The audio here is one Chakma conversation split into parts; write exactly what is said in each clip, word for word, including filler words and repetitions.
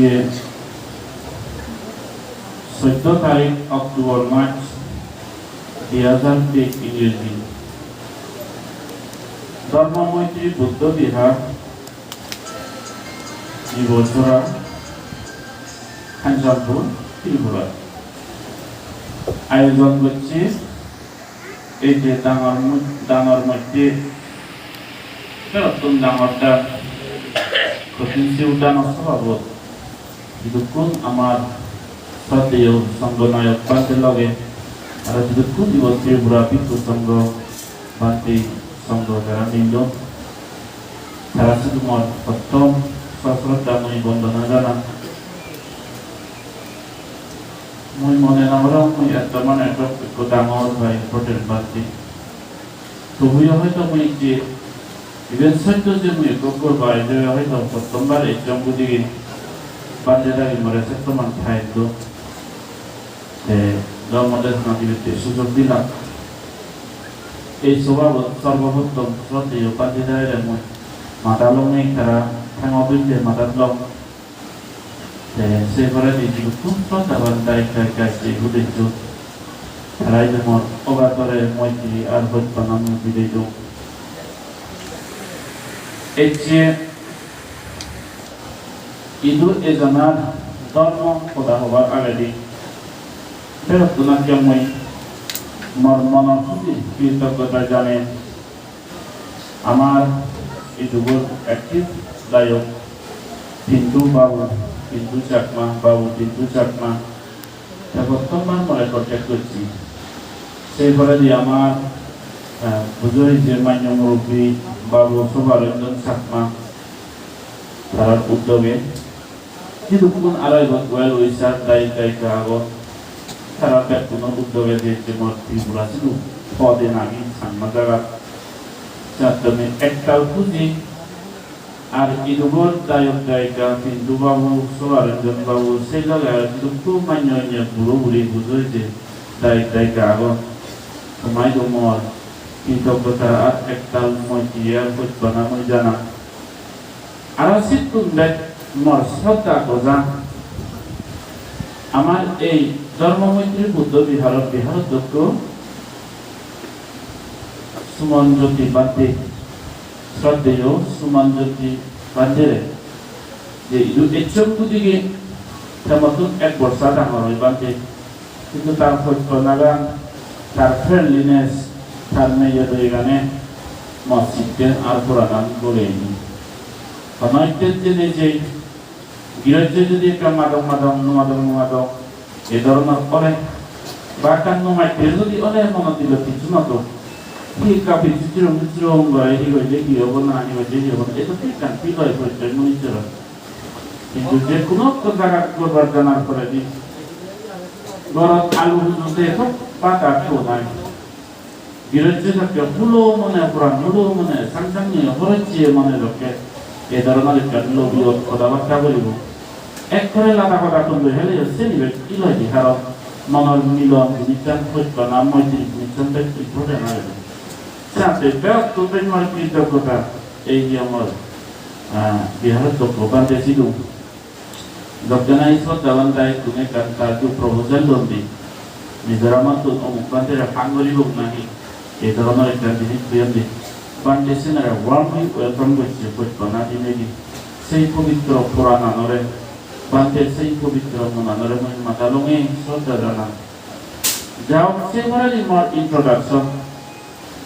Ye, soddo tarik October mas, dui hajar teis Ingreji. Dharma Moitri Buddha Vihar, Nibochora, Kanchanpur, Tripura. Ayojon gocche ei je dangor mo-, danor moddhe serottun dangor dan, Kothin Sibor Dano Sobhabot jidukkun amar sroddheyo Sangho Nayok Bhante loge aro jidukkun ibot Tripura Bhikkhu Sangho Bhante Sangho tara milon, tara sidu mor prottom sosroddha mui bondona janang. Mui mone nw gorong mui etto mane ekko, ekko dangor ba important bhante. Tobuyo hoito mui je iben sotto je mui ekko gorbo ai je hoito prottom bar ejjong guri bhante dagi more settoman thaetto. Te dhormo desona dibatte sujog dilak. Ei sobhabot sorboprottom sroddheyo bhante dagire mui mada longei tara thengo binde madat long. Te se poredi jidukkun sroddhaban dayok dayika ecche hudejjon, tara idu mor ogatore moitri ar hojpana mui bidey dong. Ecche idu ejonar dhormo hoda hobar agedi begottun akke mui mor monor huji kritoggota janei. Amar idugur active dayok Pintu Babu, Pintu Chakma, Babu Pintu Chakma, te prottom bar more contact gocchi. Se poredi amar, eh, pujo hijje manyo murubbi Babu Sobharanjan Chakma, tarar uddoge jidukkun aro ibot well wisher dayok dayika agon, tara bekkunor uddoge je je mor Tripura sidu pode nagi Changma jagat. Jattumi ektal puji ar idugor dayok dayika Pintu Babu, Sobharanjan Babu, sei loge aro jidukku manyo onyo buro buri bujo hijje dayok dayika agon. Tomaidu mor kritoggota ar ektal moitri ar hojpana mui janang. Aro sittun bej mor sroddha goja amar ei Dharma Moitri Buddha Viharot, Viharot dokko Suman Jyoti Bhante, sroddheyo Suman Jyoti Bhante re, je idu ecchong gudigi te mottun ek borsa dangor oi Bhante. Hintu tar hojponagan, tar friendliness, tar meye doyegane mor sitten ar poranan goleydi. Hono ekkan jene je girojje jodi ekka madong madong, numadong numadong, e dhoronor ole, ba ekkan numatte jodi ole monot dilo hissu no dok. Hi ekka hissu chirong hissu chirong gore, hi hoide hi obo na hi hoide hi obo na, edokke ekkan feel oi prottek manujor. Hintu je hono ekko jagat gorbar janar poredi, gorot alu huju de thok bhat ar to nai. Girojje dokke hulo mone, poran hulo mone, sang sang niye horojje mone dokke, e dhoronor ekkan lobiyot hoda batta guribo. Ekkore lada hoda tun doi heleyo seni bek feel oide, karon monor milon jinissan, hojpana, moitri jinissan bek important oi. Jate begottun bej mor kritoggota ei je amar, ah, Biharot dokko Bhante sidu. Jokke nahi sroddhaban dayok gune ekkan karjo proposal don di, Mizoramottun omuk Bhantere phang guribong nahi, ei dhoronor ekkan jinis hoyon di. Bhante senere warmly welcome gocche, hojpana dinei di. Sei pobitro porananore, Bhanter sei pobitro monanore mui mada longei sroddha janang. Ja hok, se poredi mor introduction.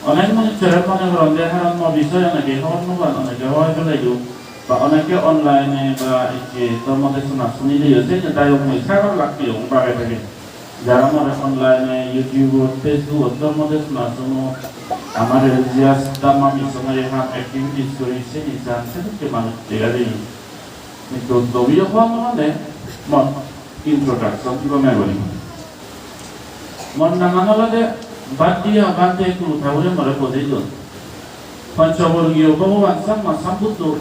Onek manuj sere mone goronde, haron mo bisoy oneke hobor no pan, oneke hoi peleyo, ba oneke online-e ba ecche dhormo desona sunileyo, senne dayok mui sagor lak peyong bage bage. Jara more online-e, YouTube-ot, Facebook-ot dhormo desona suno, amar religious Dhamma missionary ham activities guri, seni san sedokke manuj dega jeye. Hintu tobiyo hon mane mor introduction gome guri. Mor nangan olode Bhaddiya Bhante, Guru Thagure more bojei don. Panchaborgiyo Bhogoban Samma Sambuddho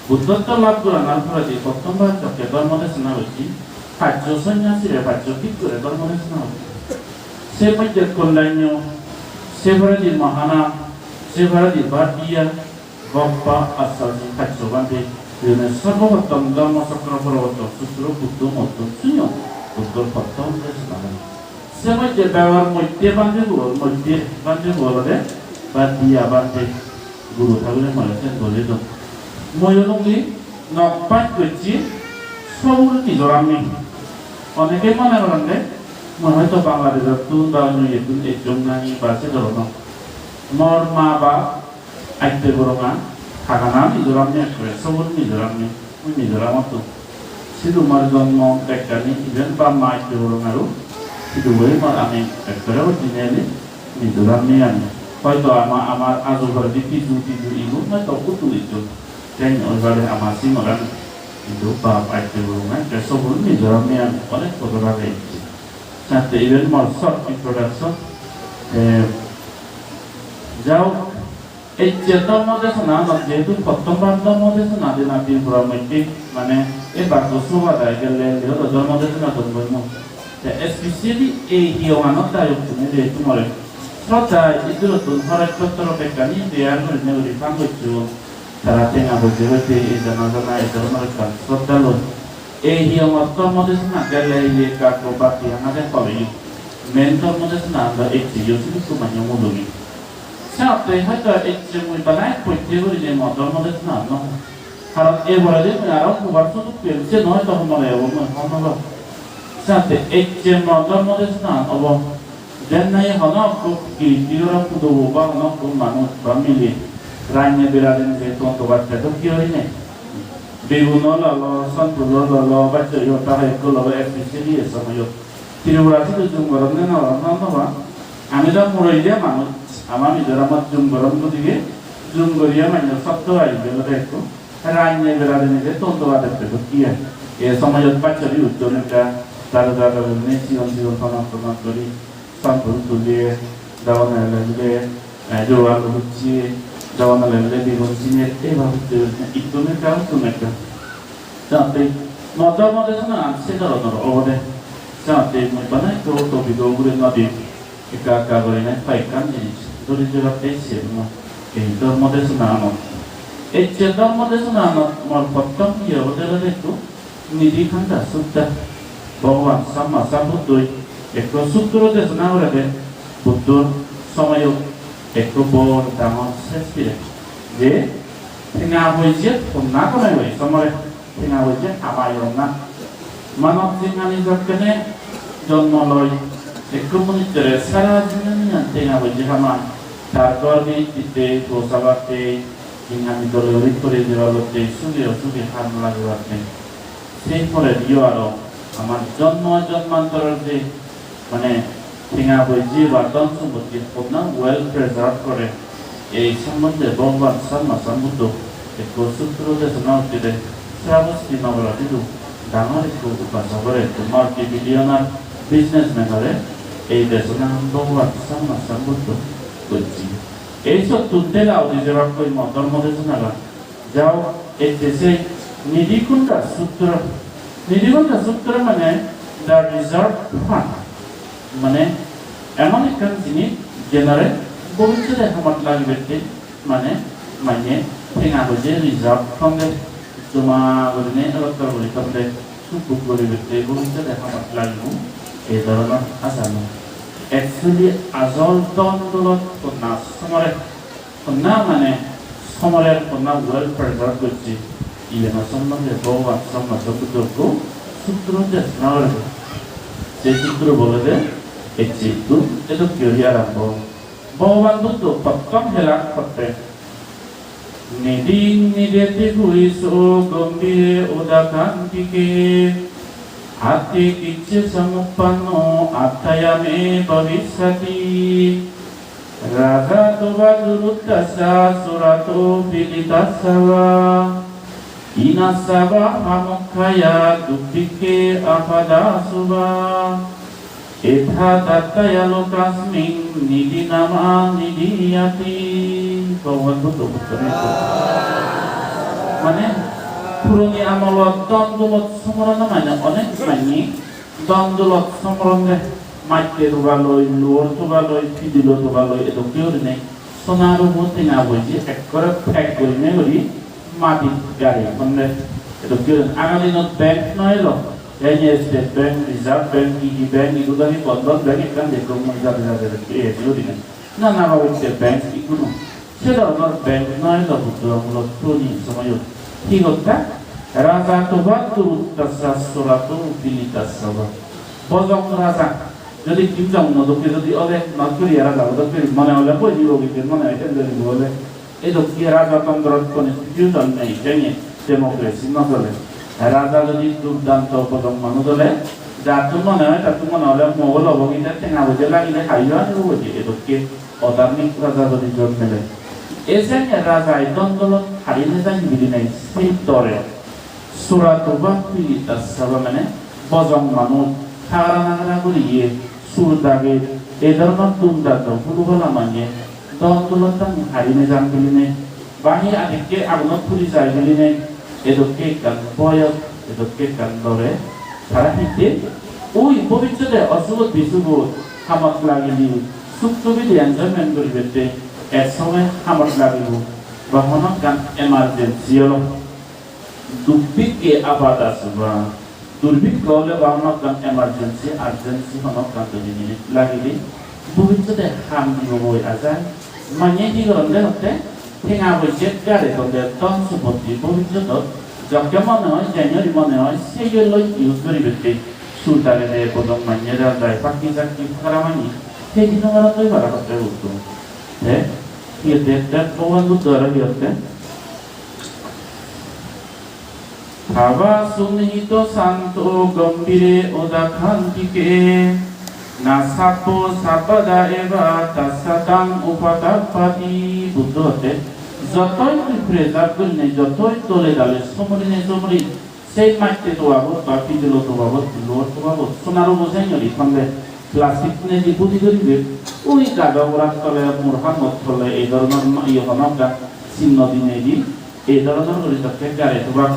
Buddhotto lab goranar poredi prottom bar jokke dhormo desona gocche, pachjo sonyasire, pachjo bhikkhure dhormo desona gocche. Se moddhe Kollanyo, se poredi Mahanam, se poredi Bhaddiya, Bappa, Assasi, pachjo bhante. Jene sorboprottom Dharma Chakra Proborton Sutro Buddho Moddhom Sunyong, Buddhor prottom desona. Se moddhe bebar moddhe bhante bo, moddhe bhante bo olode ba diya bhante, guru thagure more sen bole don. Mui olungi nok pach gocchi, sobul Mizoram ni. Onege mone goronde mui hoito Bangladesh-ottun ba onyo iyettun ejjong nahi ba se dhoronor. Mor ma bap Atte Boronga, thagana Mizoram ni, ekkore sobul Mizoram ni, mui Mizoramottun. Sidu mor jonmo bekkani, iben bap ma Atte Borongaru, sidu guri mor ami ekkore originally Mizoram ni ami. Hoito ama, amar aju poredi tiju, tiju igun hoito utu ijjon. Ten oi pare ama simoran, hintu bap Atte Boronga, ekkore sobul Mizoram ni ami, onek bojor age ijje. Sate iben mor short introduction. Eh, jao, Ecche dhormo desona, jehetu prottom bar dhormo desona dena Tripura moddhe, mane, ei baggo soba dai gelle, jehetu dhormo desona don goi mui. Te especially ei hiyonganot dayok tumi jehetu more shraddha iddurottun horoj potro bekkani bear gurinei guri pan gocchon. Tara tenga boje hoite ei jana jana ei dhormor ekkan shraddha loi. Ei hiyongot dhormo desona gelle iye ekka ekko batti hangade hobeyo. Main dhormo desona ando ecche yo sidu manye mujungi. Senotte hoito ecche mui bana ek potte gurinei mo dhormo desona no. Karon ei poredi mui aro hobar sujug pem, siyen hoito honore obo mui hobor no pang. Senotte ecche mo dhormo desona obo. Jen nahi hono ekko giriti ghoro pudobo ba hono ekko manuj ba mile rannei beradinei je ton dobatte dokke oinei. Beguno lolo, sontulo lolo, bacchoriyo ta hoyekko lolo, especially ei somoyot. Tripura sidu jum goron ne no goron hobor no pang. Ami do murei de manuj, ama Mizoramot jum goron godige, jum goriye mane sotto ai gelo de ekko. Rannei beradinei je ton dobatte dokke ai. Ei somoyot bacchori utton ekka, daru daru gurinei sigon sigon tonot tonot guri. Sampun tuli, dabona lele, eh, jogan hucchi, dabona lele, digon sini, eba hucchi, ittun ekka, uttun ekka. Jate, mo dhormo desona se dhoronor obode. Jate, mui bana ekko topic-o ugure no di, ekka ekka gurinei hoyekkan jinis dhuri jebatte se mo, ei dhormo desona anot. Ecche dhormo desona anot mor prottom iye obode olode ekko, Nidhi Kanda Sutta. Bhogoban Samma Sambuddhoi ekko sutro desona gorede, Buddhor somoyot ekko bor dangor sreshti re, je tenga poije honna gome goi somore, tenga poije hamai honna. Manob jinghani jokkene jonmo loi, ekko manujjore sara jinghaniyan tenga poije hamai, tar ghor gej ditte, posabatte, jinghani dole guri puri jebalotte, suge osuge ham lagebatte. Sei porediyo aro amar jonmo jonmantoror je, mane, tenga poije ba dhon sompotti honna well preserve gore, ei sombondhe Bhogoban Samma Sambuddho ekko sutro desona gottede. Sravasti Nogorot idu dangor ekko upasok gore, ekko multi-billionaire businessman ore ei desona Bhogoban Samma Sambuddho gocche. Ei sottun tela udi jebakkoi mo dhormo desonagan. Jao, ecche sei Nidhi Kanda Sutra. Nidhi Kanda Sutra mane the reserve fund. Mane emon ekkan jinis jenare bhobissode hamot lagibatte, mane manye tenga poije reserve thonde, joma gurinei egottor guri thonde, suk buk guribatte bhobissode hamot lagibo. Ei dhoronor asami. Actually, ajol dhon doulot honna somore Honna mane somorer honna well preserve gocche, iyen sombonde Bhogoban Samma Sambuddho ekko sutro desona gorede. Se sutro olode ecche ittun edokke guri arombo. Bhogoban Buddho prottom helak hotte, "Nidhiṃ nidheti puriso gambhīre odakantike, atthi kicce samuppanno atthāya me bhavissati." Rajā tu vā duruttassa, corato pīḷitassa vā, hīnassa vā pāmokkhāya, dubbhikkhē āpadassū vā. Etha datteyya lokasmiṃ, nidhi nāma nidhī ati. Bhogoban Buddho uttore. Mane, puroni amolot dhon doulot somorana mane onek manye dhon doulot somoronde, matte toga loi, luor toga loi, pidilo toga loi, edokke gurinei sona rubo tenga poije ekkore pack gurinei guri Madi gari honne. Edokke agadi dinot bank no elo. Eni State Bank, Reserve Bank, hi hi bank, idu dagi Bandhan Bank ekkan dekko mui jade jade edokke esi gurine. Nana babotte bank ikkunu. Se dhoronor bank no elo Buddho amolot tuni somoyot. Hi gotte? Raja toba duruttassa sorato pilitassa va. Bojong raja. Jodi Kim Jong Un dokke jodi ole, North Korea raja dokke mone ole boi dibo, gijje mone oi tende dibo ole. Edokke raja tondro constitution nei, jeni democracy no sole. Raja jodi durdanto bojong manuj ole, jattun mone oi, tattun mone ole mogol obo, gijje tenga poije lagile haiyo anibo poije, edokke odharmik raja jodi jonmele. Ei senge rajai don dolot hari nejai bilinei sei dore. Sorato va pilitassa va mane bojong manuj, hagara nagara guriye, sur dage, ei dhoronor dum dado hulu bala manye, don dolot tani hari nejan bilinei. Ba hi adekke agunot puri jai bilinei, edokke ekkan boyot, edokke ekkan dore. Tara hitte, ui bobissote osugot bisugot hamot lagili, suk subide enjoyment guribatte ek somoy hamot lagibo, ba hono ekkan emergency olo. Durbhikkhye apaddasava. Durbhikko ole ba hono ekkan emergency, urgency hono ekkan jodi jinis lagile, bobissote ham dibo boi ajai. Manye hi goronde hotte, tenga poije gari tonde, dhon sompotti bobissotot jokke mone oi, jeni mone oi, seyo loi use guribatte. Sur dagede bodong manye rajai pakki jakki pakara manye, hedi no paralloi para hotte utto. Te, iyot te, te Bhogoban Buddho aro hi hotte? Tava sunnihito santo gambhire odakantike, na sabbo sabbada eva tassa taṃ upatappati. Buddho hotte, jotoi tui preserve gurinei, jotoi dole dale somorine somori, sei matte tobabot ba pijolo tobabot, luor tobabot, sonar ubo senjori thonde, plastic nei di budi guribe, ui gado gorat tole, murhamot tole, ei dhoronor ma-, iye hono ekkan sinno dinei di, ei dhoronor guri tokke gari tobak.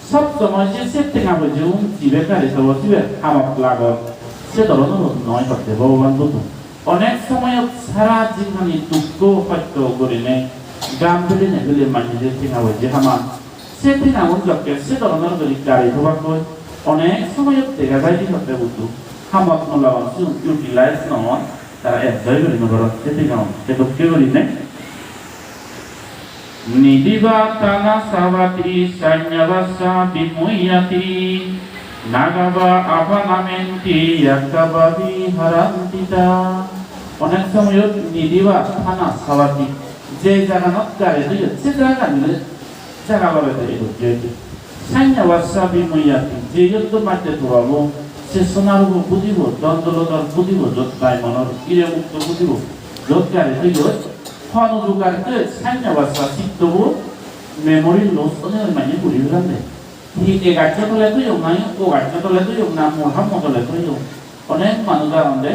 Sob somoi je se tenga poijeun jibe gari tobo sibe hamot lagor, se dhoronor noi hotte Bhogoban Buddho. Onek somoyot sara jinghani dukko hosto gurinei gam pelinei pele manye je tenga poije haman, se tengaun jokke se dhoronor guri gari tobakkoi, onek somoyot dega jai di hotte Buddho hamot no lagon, sigun utilize no on, tara enjoy guri no paron se tengaun. Edokke gurinei nidhi va dhanassa vāti saññavassa vimuyyati, nāgā va apannamenti yakkhā va viharanti ca. Onek somoyot nidhi va dhanassa vāti, je jaganot gari toyon se jaganile jaga lorede edokke oide. Saññavassa vimuyyati, je yotto matte tobabo, se sonar ubo budibo, dhon dolodor budibo, jot diamondor hire mukto budibo, jot gari toyon, hon uju gari toyon, saññavassa sittobo memory loss onei manye puri pelande. Hi e gaccho tole toyong na, o gaccho tole toyong na, murhammo tole toyong. Onek manuj agonde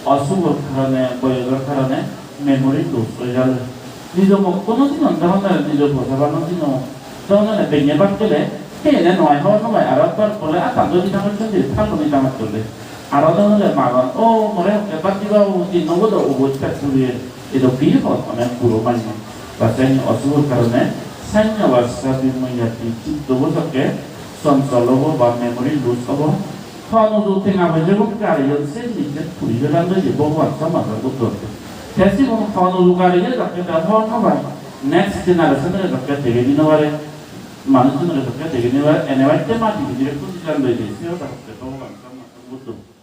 osugor karone, boyosor karone memory loss oi jale. Nijo mokko no sinon, jemon nijo bojaba no sinon. Jemon benne bhat khele, he ene noi, hobor no pai, aro ekbar bole, "Ah, tando di tangocchon de, tando di tangocchon de." Aro jemon magon, "O, more hokke bhat diba o, din nobo do ubot pet puriye." Edokke hon onek buro manye. Ba seni osugor karone, saññavassa vimuyyati, chitto bo sokke sonchol obo ba memory loss obo. Hon uju tenga poije gun gariyon se nijje puri pelan doide Bhogoban Samma Sambuddho. Te sigun hon uju gariyon jokke te hobor no pai. Next generation-ore jokke degei di no pare. Manuchunore jokke degei di no pare. Ene batte madi bidire puji pelan doide. Se hoda hotte Bhogoban Samma Sambuddho.